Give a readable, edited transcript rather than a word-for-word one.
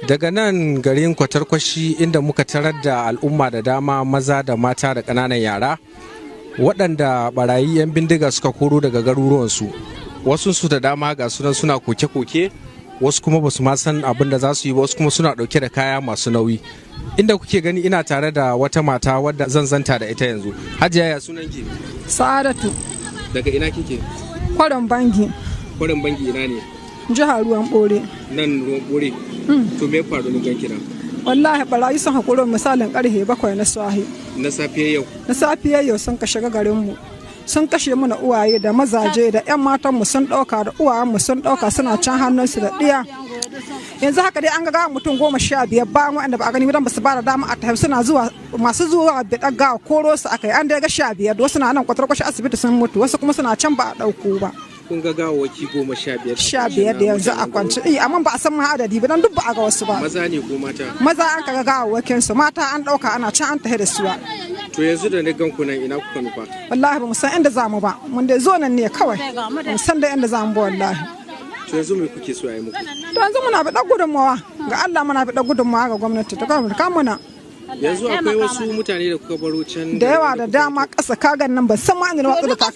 Daga nan garin Kwatarkwashi, inda muka tarar da al'umma da dama, maza da mata da ƙananan yara, waɗanda barayi 'yan bindiga suka koro daga garuruwansu. Wasu su da dama ga sunan suna koke-koke, wasu kuma ba su ma san abin da za su yi, wasu kuma suna ɗauke da kaya masu nauyi. Inda kuke gani, ina tare da wata mata wadda zan zanta da ita yanzu. Hajiya, ya sunan ki? Sa'adatu. Daga ina kike? Kwarin Bangi. Kwarin Bangi ina ne? Jihar Ruwan Bore. Nan Ruwan Bore. To, me faru ni ganki nan? Wallahi barayi sun hakuro misalin karhe 7 na sahi. Na safiyar yau? Na safiyar yau sun kashe garin mu. Sun kashe mana uwaye da mazaje da 'yan matanmu sun ɗauka, da uwayenmu sun ɗauka, suna can hannunsu da ɗiya. Yanzu haka dai an ga mutum 15 bayan waɗanda ba a gani ba, su ba da dama a tafi, suna zuwa, masu zuwa da ɗaga koro su aka yi. An dai ga 15, wasu na nan Kwatarkwashi asibiti sun mutu, wasu kuma suna can ba a ɗauko ba. Kun ga gawawwaki 15? 15 da yanzu a kwance, eh, amma ba a san ma adadi ba, dan duk ba a ga wasu ba. Maza ne ko mata? Maza an kaga gawawwakin su, mata an ɗauka ana can an tafi da su. To, yanzu da na gan ku nan, ina kuka nufa? Wallahi ba mu san inda za mu ba, mun dai zo nan ne kawai, mu san da inda za mu ba wallahi. To, yanzu me kuke so a yi muku? To, yanzu muna bi gudunmawa ga Allah, muna bi gudunmawa ga gwamnati ta gwamnati kamuna. Yanzu akwai wasu mutane da kuka baro can? Da yawa, da dama ƙasa kagan nan, ban san ma inda na watsu da takalmi.